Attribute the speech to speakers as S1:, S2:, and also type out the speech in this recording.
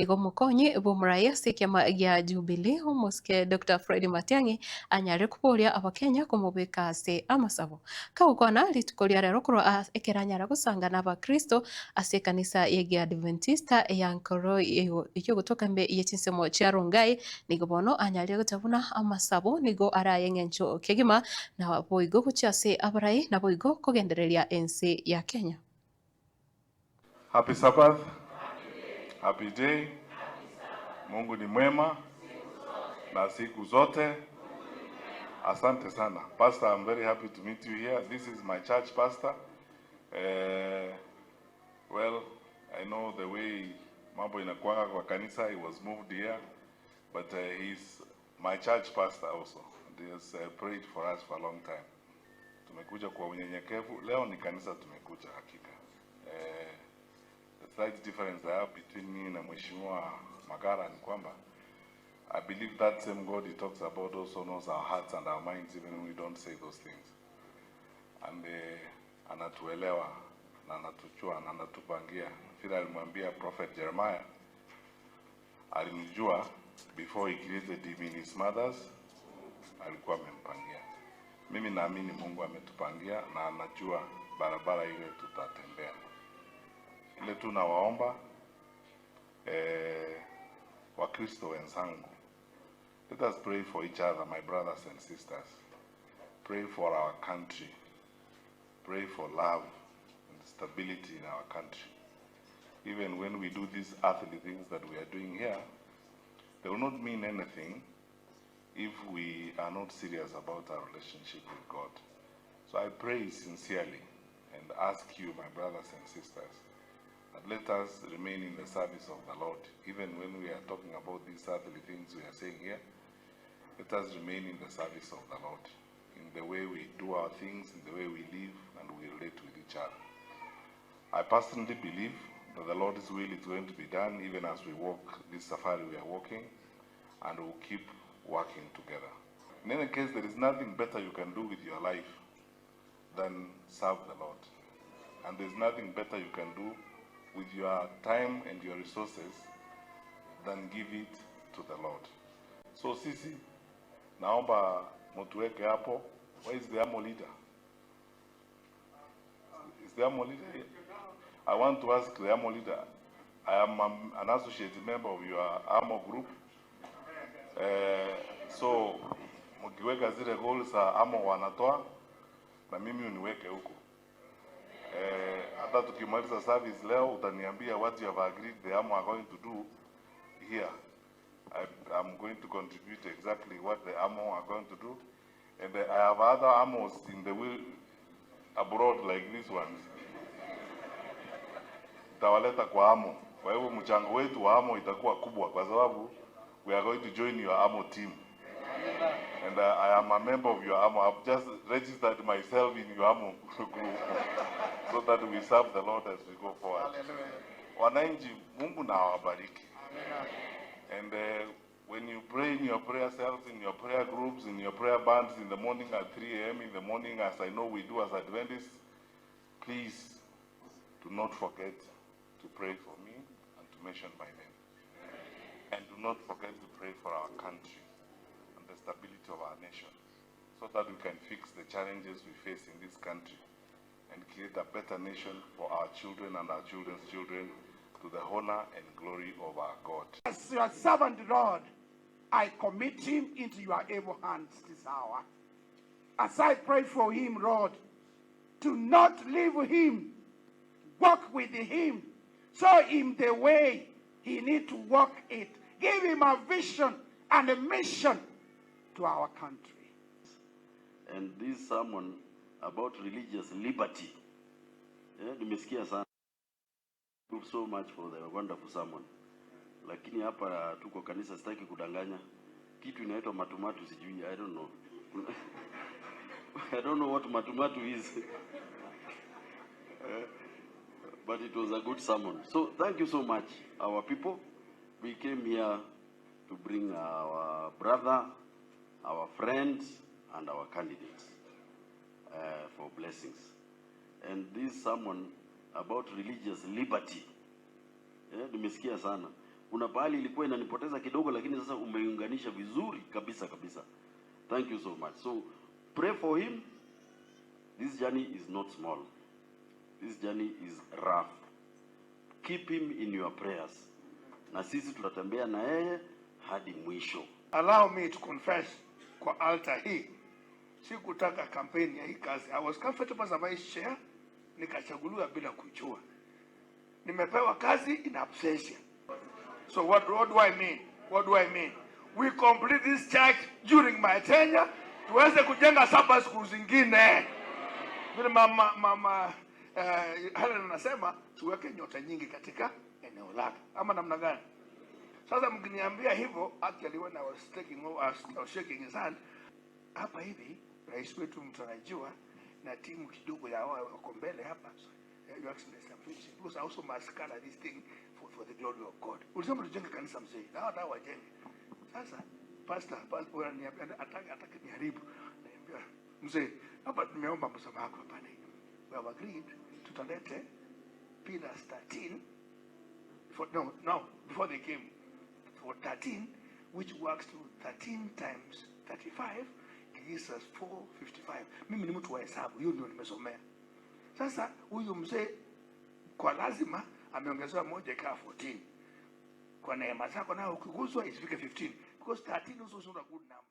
S1: Nigo omokonyi bwa omorai ase ekiama gia Jubilee omosike Dr. Fred Matiang'i anyare koboria abakenya komobeka ase amasabo. Kagokwana rituko ria rero korwa ekero anyara gosanga na abakristo ase ekanisa y'Egeadventista ya Nkoroi eyio gotoka ime ye chinsemo chia Rongai, nigo bono anyarire goteba buna amasabo nigo are aye eng'encho kegima naboigo gochia ase abarai naboigo kogendereria ense ya Kenya.
S2: Happy Sabbath. Happy day. Mungu ni mwema na siku zote. Asante sana. Pastor, I'm very happy to meet you here. This is my church pastor. Well, I know the way mambo inakuanga kwa kanisa. He was moved here, but he's my church pastor also. And he has prayed for us for a long time. Tumekuja kwa unyenyekevu. Leo ni kanisa tumekuja hakika. The slight difference I have between me na Mheshimiwa Magara ni kwamba I believe that same God he talks about also knows our hearts and our minds even when we don't say those things. And anatuelewa na anatujua na anatupangia. Vile alimwambia Prophet Jeremiah, alimjua before he created him in his mother's, alikuwa amempangia. Mimi naamini Mungu ametupangia na anajua barabara ile tutatembea. Ile tu nawaomba Wakristo wenzangu, let us pray for each other, my brothers and sisters. Pray for our country. Pray for love and stability in our country. Even when we do these earthly things that we are doing here, they will not mean anything if we are not serious about our relationship with God. So I pray sincerely and ask you, my brothers and sisters, that let us remain in the service of the Lord. Even when we are talking about these earthly things we are saying here, let us remain in the service of the Lord, in the way we do our things, in the way we live and we relate with each other. I personally believe that the Lord's will is going to be done even as we walk this safari we are walking, and we'll keep working together. In any case, there is nothing better you can do with your life than serve the Lord. And there's nothing better you can do with your time and your resources than give it to the Lord. So sisi, naomba mtuweke hapo. Where is the AMO leader? Is the AMO leader here? I want to ask the AMO leader. I am an associate member of your AMO group. So mkiweka zile goals za AMO wanatoa na mimi uniweke huko. Hata tukimaliza service leo utaniambia what you have agreed the AMO are going to do here. I'm going to contribute exactly what the AMO are going to do. And I have other AMOs in the will abroad like these ones. Tawaleta kwa AMO. Kwa hivyo mchango wetu wa AMO itakuwa kubwa kwa sababu we are going to join your AMO team. And I am a member of your AMO. I've just registered myself in your AMO group so that we serve the Lord as we go forward. Wananchi, Mungu na awabariki. And when you pray in your prayer cells, in your prayer groups, in your prayer bands in the morning at 3 a.m. in the morning, as I know we do as Adventists, please do not forget to pray for me and to mention my name. And do not forget to pray for our country and the stability of our nation so that we can fix the challenges we face in this country and create a better nation for our children and our children's children to the honor and glory of our God.
S3: As your servant, Lord, I commit him into your able hands this hour. As I pray for him, Lord, to not leave him, walk with him, show him the way he need to walk it. Give him a vision and a mission to our country.
S4: And this sermon about religious liberty. Nimesikia sana. Thank you so much for the wonderful sermon. Lakini hapa tuko kanisa, sitaki kudanganya. Kitu inaitwa matumatu sijui, I don't know. I don't know what matumatu is. But it was a good sermon. So thank you so much, our people. We came here to bring our brother, our friends, and our candidates for blessings. And this sermon about religious liberty, nimesikia sana. Kuna pahali ilikuwa inanipoteza kidogo, lakini sasa umeiunganisha vizuri kabisa kabisa. Thank you so much. So pray for him. This journey is not small. This journey is rough. Keep him in your prayers. Na sisi tutatembea na yeye hadi mwisho.
S3: Allow me to confess kwa altar hii, sikutaka kampeni ya hii kazi. I was comfortable as a vice chair, nikachaguliwa bila kujua. Nimepewa kazi in absentia. So what do I mean? What do I mean? We complete this church during my tenure, tuweze kujenga saba siku zingine. Vile mama Helen anasema tuweke nyota nyingi katika eneo lake, ama namna gani? Sasa mkiniambia hivyo, actually when I was taking over, I was shaking his hand hapa hivi, rais wetu mtarajiwa na timu kidogo ya wao wako mbele hapa. Your Excellency, I'm finishing because I also must color this thing for the glory of God. Ulisema tujenge kanisa mzee, na hata wajenge. Sasa pastor ananiambia ataka niharibu. Niambia mzee, hapa tumeomba msamaha kwa hapana. We have agreed tutalete pillars 13 for, no, no, before they came, for 13, which works to 13 times 35, gives us 455. Mimi ni mtu wa hesabu, hiyo ndio nimesomea. Sasa huyu mzee kwa lazima ameongezewa moja ikawa 14. Kwa neema zako nao ukiguswa isifike 15 because 13 also is not a good number.